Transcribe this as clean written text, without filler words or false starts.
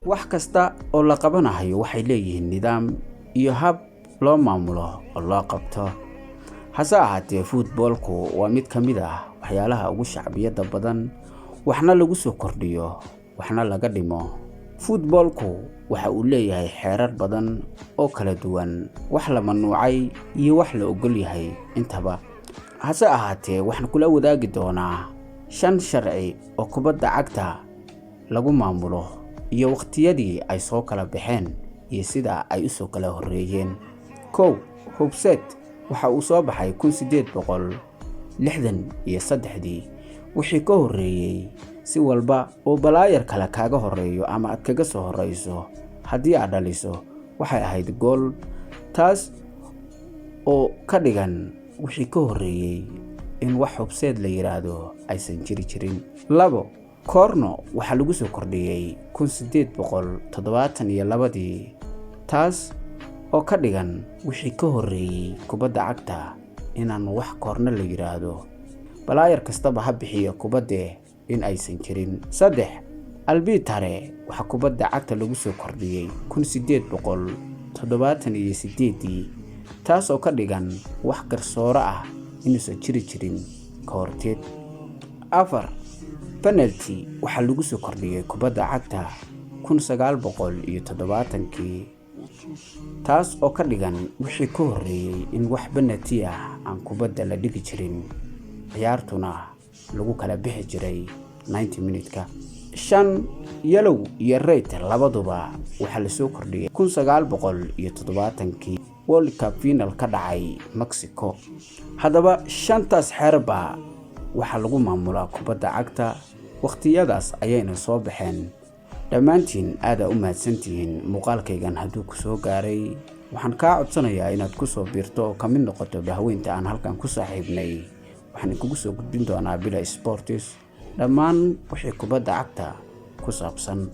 Wax kasta oo la qabanayo waxay leeyihiin nidaam iyo hab loo maamulo oo loo qabto. Hase ahaatee, footballku waa mid ka mid ah waxyaalaha ugu shacbiyadda badan, waxna lagu soo kordhiyo, waxna laga dhimo. Footballku waxa uu leeyahay xeerar badan oo kala duwan, wax la mamnuucay iyo wax la oggol yahay intaba. Hase ahaatee, waxaan kula wadaagi doonaa shan sharci oo kubadda cagta lagu maamulo iyo waqtiyadii ay soo kala baxeen iyo sida ay u soo kala horreeyeen. 1, hubseed waxa uu soo baxay 1863-dii. Wixii ka horreeyey, si walba oo player kale kaaga horreeyo ama aad kaga soo horreyso, haddii aad dhaliso, waxay ahayd gool. Taas oo ka dhigan wixii ka horreeyey in wax hubseed la yiraahdo aysan jiri jirin. 2, corner waxaa lagu soo kordhiyey 1872-dii, taas oo ka dhigan wixii ka horreeyey kubadda cagta inaan wax corner la yiraahdo, player kastaba ha bixiyo kubaddee, in aysan jirin. 3, albitare waxaa kubadda cagta lagu soo kordhiyey 1878-dii, taas oo ka dhigan wax garsoore ah inuusan jiri jirin ka horteed. 4, penalty waxaa lagu soo kordhiyey kubadda cagta 1970-kii, taas oo ka dhigan wixii ka horreeyey in wax penalty ah aan kubadda la dhigi jirin, ciyaartuna lagu kala bixi jiray 90 minute-ka. 5, yellow iyo red labaduba waxaa lasoo kordhiyey 1970-kii, World Cup final ka dhacay Mexico. Haddaba, shantaas xeerba waxaa lagu maamulaa kubadda cagta, wakhtiyadaas ayayna soo baxeen. Dhammaantiin aadaa u mahadsantihiin. Muuqaalkaygan hadduu ku soo gaaray, waxaan kaa codsanayaa inaad ku soo biirto oo ka mid noqoto bahweynta aan halkan ku saaxiibnay. Waxaan kugu soo gudbin doonaa Bila Sports dhammaan wixii kubadda cagta ku saabsan.